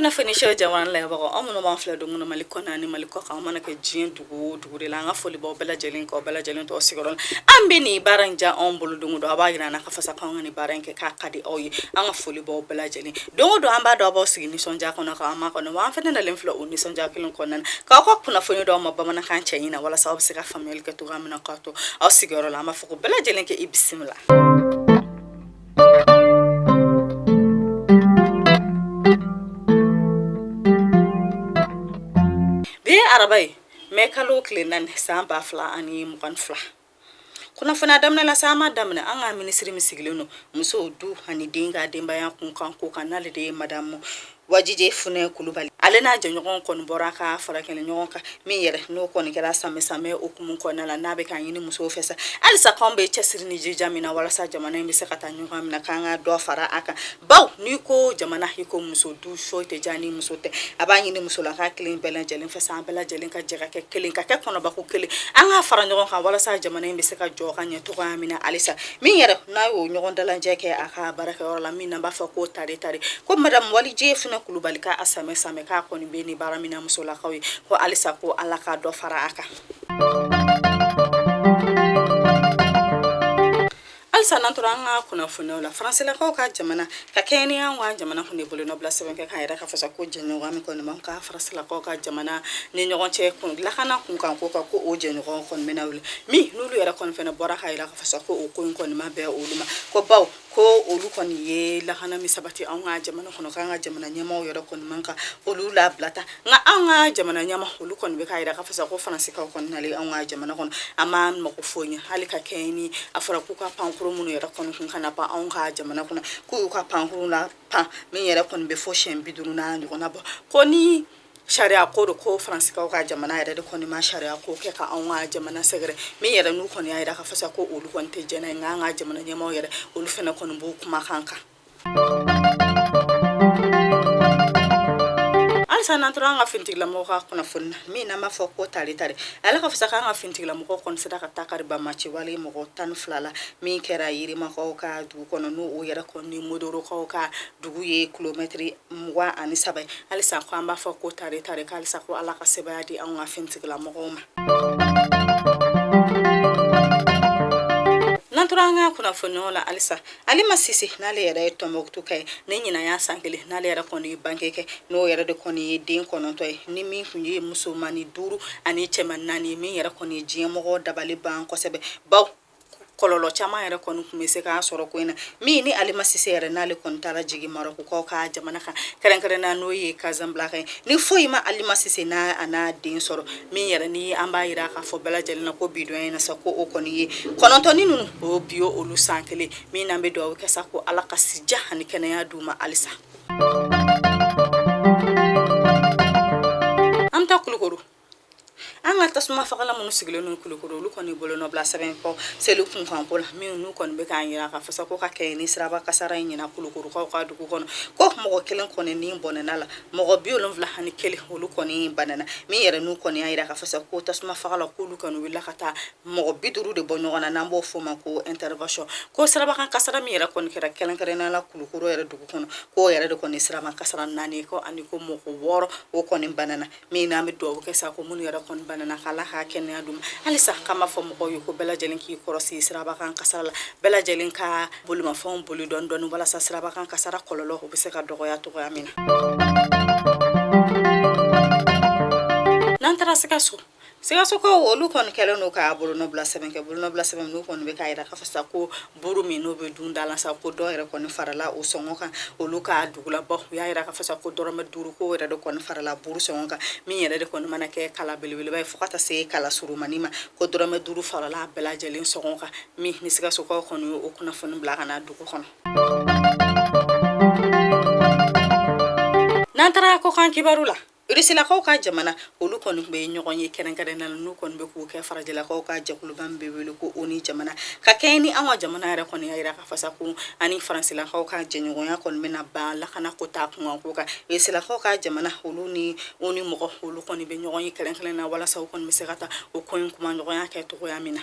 Kunnafoni show jamana layɛbagaw, aw minnu b'an filɛ don kɔnɔ Mali kɔnɔ ani Mali kɔ kan, aw mana kɛ diɲɛ dugu o dugu de la, an ka foli b'aw bɛɛ lajɛlen kan, aw bɛɛ lajɛlen tɔgɔ sigiyɔrɔ la. An bɛ nin baara in diya anw bolo don o don, a b'a jira an na ka fasa k'anw ka nin baara in kɛ k'a ka di aw ye. An ka foli b'aw bɛɛ lajɛlen. Don o don an b'a dɔn aw b'aw sigi nisɔndiya kɔnɔ k'an makɔnɔ, wa an fana nalen filɛ o nisɔndiya kelen kɔnɔna na k'aw ka kunnafoni d'aw ma bamanankan cɛɲi na, walasa aw bɛ se ka faamuyali kɛ cogoya min na k'aw to aw sigiyɔrɔ la. An b'a fɔ ko bɛɛ lajɛlen kɛ i bisimila. Bi ye araba ye, mɛ kalo tile 4, san 2022. Kunnafoniya daminɛ la sa, an b'a daminɛ an ka minisiri min sigilen don musow, du ani den ka denbaya kunkan ko kan, n'ale de ye madamu Wajije Funɛ Kulubali. Ale n'a jɛɲɔgɔn kɔni bɔra ka fara kɛnɛ ɲɔgɔn kan, min yɛrɛ n'o kɔni kɛra sanbɛ hukumu kɔnɔna la, n'a bɛ k'a ɲini musow fɛ sa halisa k'anw bɛ cɛsiri ni jija min na walasa jamana in bɛ se ka taa ɲɔgɔn min na, k'an ka dɔ fara a kan. Baw n'i ko jamana, i ko muso, du foyi tɛ diya ni muso tɛ. A b'a ɲini musolaka kelen bɛɛ lajɛlen fɛ sa, an bɛɛ lajɛlen ka jɛ ka kɛ kelen, ka kɛ kɔnɔbako kelen, an ka fara ɲɔgɔn kan walasa jamana in bɛ se ka jɔ ka ɲɛ cogoya min na halisa. Min yɛrɛ n'a y'o ɲɔgɔn dalajɛ kɛ a ka baarakɛyɔrɔ la, min n'an b'a fɔ ko tare tare, ko madamu Walijɛ Funɛ Kulubali k'a sanbɛ sanbɛ k'a kɔni bɛ ni baara min na musolakaw ye, ko halisa ko Ala ka dɔ fara a kan. Halisa n'an tora an ka kunnafoniyaw la, faransilakaw ka jamana ka kɛɲɛ ni an ka jamana kun de bolonɔbila sɛbɛn kɛ k'a yira k'a fɔ sa ko jɛɲɔgɔnya min kɔni b'an ka faransilakaw ka jamana ni ɲɔgɔn cɛ kun lakana kunkan ko kan, ko o jɛɲɔgɔn kɔni bɛna wuli, min n'olu yɛrɛ kɔni fana bɔra k'a yira k'a fɔ sa ko o ko in kɔni ma bɛn olu ma, ko baw ko olu kɔni ye lakana min sabati anw ka jamana kɔnɔ, k'an ka jamana ɲɛmaaw yɛrɛ kɔni man kan olu labila ta. Nka anw ka jamana ɲɛmaa olu kɔni bɛ k'a yira k'a fɔ sa ko faransikaw kɔni nalen anw ka jamana kɔnɔ, a ma mako foyi ɲɛ. Hali ka kɛɲɛ ni a fɔra k'u ka pankurun minnu yɛrɛ kɔni kun kana pan anw ka jamana kɔnɔ, k'u y'u ka pankurun la pan, min yɛrɛ kɔni bɛ fo siɲɛ 50 n'a ɲɔgɔnna bɔ, ko ni sariya ko don, ko faransikaw ka jamana yɛrɛ de kɔni ma sariya ko kɛ ka anw ka jamana sɛgɛrɛ. Min yɛrɛ n'u kɔni y'a yira k'a fɔ sa ko olu kɔni tɛ jɛn n'a ye, nka an ka jamana ɲɛmaaw yɛrɛ olu fana kɔni b'o kumakan kan. Halisa n'an tora an ka finitigilamɔgɔw ka kunnafoni na, min n'an b'a fɔ ko tare tare, ale ka fisa k'an ka finitigilamɔgɔw kɔni sera ka taa kari banbaanci wale mɔgɔ 12 la, min kɛra Yirimakaw ka dugu kɔnɔ, n'o yɛrɛ kɔni Modorokaw ka dugu ye kilomɛtiri 23 ye. Halisa ko an b'a fɔ ko tare tare, halisa ko Ala ka sebaaya di anw ka finitigilamɔgɔw ma. N'an tora an ka kunnafoniyaw la halisa, Alima Sise n'ale yɛrɛ ye Tɔnbɔkutuka ye, ni ɲinan y'a san kelen n'ale yɛrɛ kɔni ye bange kɛ, n'o yɛrɛ de kɔni ye den 9 ye, ni min tun ye musomannin 5 ani cɛman 4 ye, min yɛrɛ kɔni ye diɲɛmɔgɔ dabali ban kosɛbɛ, baw kɔlɔlɔ caman yɛrɛ kɔni tun bɛ se k'a sɔrɔ ko in na. Min ni Alima Sise yɛrɛ n'ale kɔni taara jigin Marɔkukaw ka jamana kan, kɛrɛnkɛrɛnnenya n'o ye Casablanca ye, ni foyi ma Alima Sise n'a a n'a den sɔrɔ, min yɛrɛ ni an b'a yira k'a fɔ bɛɛ lajɛlen na ko bi don in na sa, ko o kɔni ye kɔnɔntɔnni ninnu o bi olu san kelen, min n'an bɛ dugawu kɛ sa ko Ala ka sijan ani kɛnɛya d'u ma halisa. An bɛ taa Kulukoro. An ka tasuma fagala minnu sigilen don Kulukoro, olu kɔni bolonɔbila sɛbɛn kɔ seli kunkanko la, min n'u kɔni bɛ k'a yira k'a fɔ sa ko ka kɛɲɛ ni siraba kasara in ɲinan Kulukorokaw ka dugu kɔnɔ, ko mɔgɔ kelen kɔni ni bɔnɛna la, mɔgɔ 71 olu kɔni banana. Min yɛrɛ n'u kɔni y'a yira k'a fɔ sa ko tasuma fagala k'olu kɔni wulila ka taa mɔgɔ 50 de bɔ ɲɔgɔn na, n'an b'o fɔ o ma ko intervention, ko sirabakan kasara min yɛrɛ kɔni kɛra kɛrɛnkɛrɛnnenya la Kulukoro yɛrɛ dugu kɔnɔ, k'o yɛrɛ de kɔni siraba kasara 4 ko ani ko mɔgɔ 6 o kɔni banana. Min n'an bɛ dugawu kɛ sa ko minnu yɛrɛ kɔni banana k'Ala ka kɛnɛya d'u ma. Halisa k'an b'a fɔ mɔgɔw ye ko bɛɛ lajɛlen k'i kɔrɔsi sirabakan kasara la, bɛɛ lajɛlen ka bolimafɛnw boli dɔɔni dɔɔni walasa sirabakan kasara kɔlɔlɔ o bɛ se ka dɔgɔya cogoya min na. N'an taara Sikaso, Sikasokaw olu kɔni kɛlen don ka bolonɔbila sɛbɛn kɛ, bolonɔbila sɛbɛn n'u kɔni bɛ k'a yira k'a fɔ sa ko buru min n'o bɛ dun da la sa, ko dɔ yɛrɛ kɔni farala o sɔngɔ kan olu ka dugu la. Baw u y'a yira k'a fɔ sa ko dɔrɔmɛ 5 ko yɛrɛ de kɔni farala buru sɔngɔ kan, min yɛrɛ de kɔni mana kɛ kala belebeleba ye fo ka taa se kala surumani ma, ko dɔrɔmɛ 5 farala bɛɛ lajɛlen sɔngɔ kan, min ni Sikasokaw kɔni ye o kunnafoni bila ka na dugu kɔnɔ. N'an taara kɔkan kibaru la, Irisilakaw ka jamana olu kɔni tun bɛ ɲɔgɔn ye kɛrɛnkɛrɛnnenya la, n'u kɔni bɛ k'u kɛ farajɛlakaw ka jɛkuluba min bɛ wele ko ONU jamana, ka kɛɲɛ ni an ka jamana yɛrɛ kɔni y'a yira k'a fɔ sa ko ani faransilakaw ka jɛɲɔgɔnya kɔni bɛna ban lakana ko ta kunkanko kan. Irisilakaw ka jamana olu ni ONU mɔgɔ olu kɔni bɛ ɲɔgɔn ye kɛrɛnkɛrɛnnenya la walasa u kɔni bɛ se ka taa o ko in kumaɲɔgɔnya kɛ cogoya min na.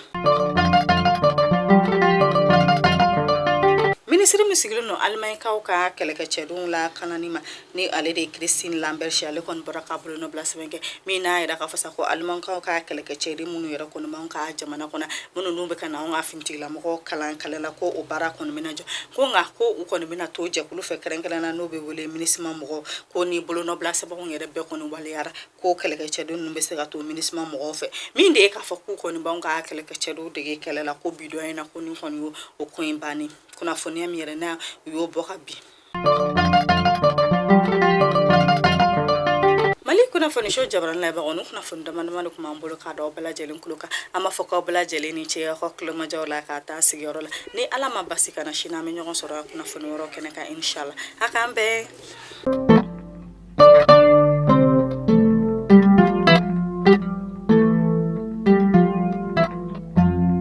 Minisiri min sigilen don Alimaɲikaw ka kɛlɛkɛcɛdenw lakanani ma, ni ale de ye Christine Lambrecht, ale kɔni bɔra ka bolonɔbila sɛbɛn kɛ min n'a yira k'a fɔ sa ko Alimaɲikaw ka kɛlɛkɛcɛden minnu yɛrɛ kɔni b'anw ka jamana kɔnɔ, minnu dun bɛ ka na anw ka finitigila-mɔgɔw kalan kɛlɛ la, ko o baara kɔni bɛna jɔ, ko nka ko u kɔni bɛna to jɛkulu fɛ kɛrɛnkɛrɛn na, n'o bɛ wele MINUSMA mɔgɔw, ko ni bolonɔbila sɛbɛnw yɛrɛ bɛɛ kɔni waleyara, ko kɛlɛkɛcɛdenw ninnu bɛ se ka to MINUSMA mɔgɔw fɛ. Min de ye k'a fɔ k'u kɔni b'anw ka kɛlɛkɛcɛdenw dege kɛlɛ la, ko bi don in na, ko nin kɔni y'o o ko in bannen. Kunnafoniya min yɛrɛ n'a u y'o bɔ ka bin Mali kunnafoni so jabarani lajɛbagaw, ni kunnafoni dama dama de tun b'an bolo k'a da aw bɛɛ lajɛlen tulo kan. An b'a fɔ k'aw bɛɛ lajɛlen ni ce aw ka tulomajɔw la k'a taa sigiyɔrɔ la. Ni Ala ma basi kana sini, an bɛ ɲɔgɔn sɔrɔ kunnafoni wɛrɛw kɛnɛ kan, inshallah. A k'an bɛn.